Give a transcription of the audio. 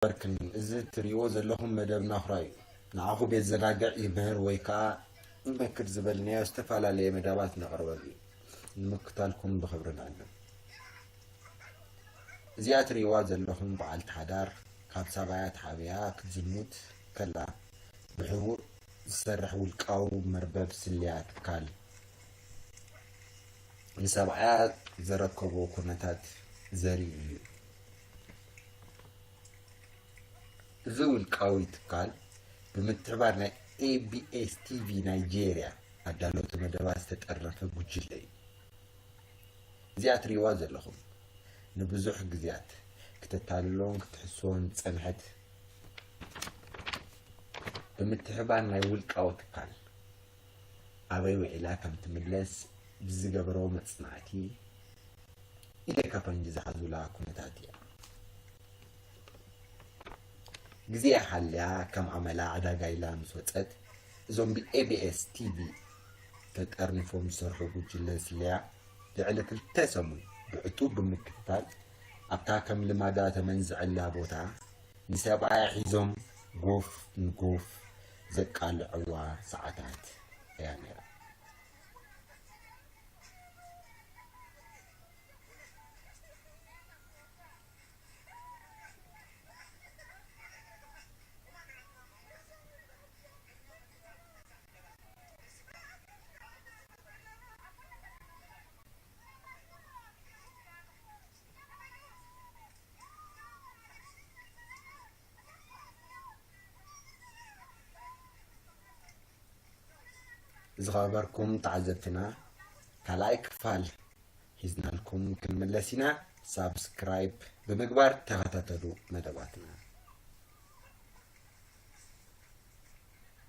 ይበርክን። እዚ እትሪእዎ ዘለኹም መደብ ናኹራ እዩ። ንዓኹም የዘናግዕ፣ ይምህር ወይ ከዓ ይመክር ዝበልናዮ ዝተፈላለየ መደባት ነቕርበሉ እዩ። ንምክታልኩም ብኽብሪ ንዕድም። እዚኣ እትሪእዋ ዘለኹም በዓልቲ ሓዳር ካብ ሰብኣያ ተሓቢኣ ክትዝሙት ከላ ብሕቡእ ዝሰርሕ ውልቃዊ መርበብ ስለያ ትካል ንሰብኣያ ዘረከቦ ኩነታት ዘርኢ እዩ። እዚ ውልቃዊ ትካል ብምትሕባር ናይ ኤ ቢ ኤስ ቲ ቪ ናይጄርያ ኣዳለውቲ መደባት ዝተጠርነፈ ጉጅለ እዩ። እዚኣ ትሪእዋ ዘለኹም ንብዙሕ ግዜያት ክተታልሎን ክትሕስዎን ዝጸንሐት ብምትሕባር ናይ ውልቃዊ ትካል ኣበይ ውዒላ ከም ትምለስ ብዝገበሮ መጽናዕቲ ኢደካ ፈንጂ ዝሓዙላ ኩነታት እያ። ግዜ ሓልያ ከም ኣመላ ዕዳጋ ኢላ ምስ ወጸት፣ እዞም ብ ኤ ቢ ኤስ ቲ ቪ ተጠርኒፎም ዝሰርሑ ጉጅለ ስለያ ልዕሊ ክልተ ሰሙን ብዕቱብ ብምክትታል ኣብታ ከም ልማዳ ተመንዝዐላ ቦታ ንሰብኣያ ሒዞም ጎፍ ንጎፍ ዘቃልዕዋ ሰዓታት እያ ነይራ። ዝኸበርኩም ተዓዘብትና፣ ካልኣይ ክፋል ሒዝናልኩም ክንምለስ ኢና። ሳብስክራይብ ብምግባር ተኸታተሉ መደባትና።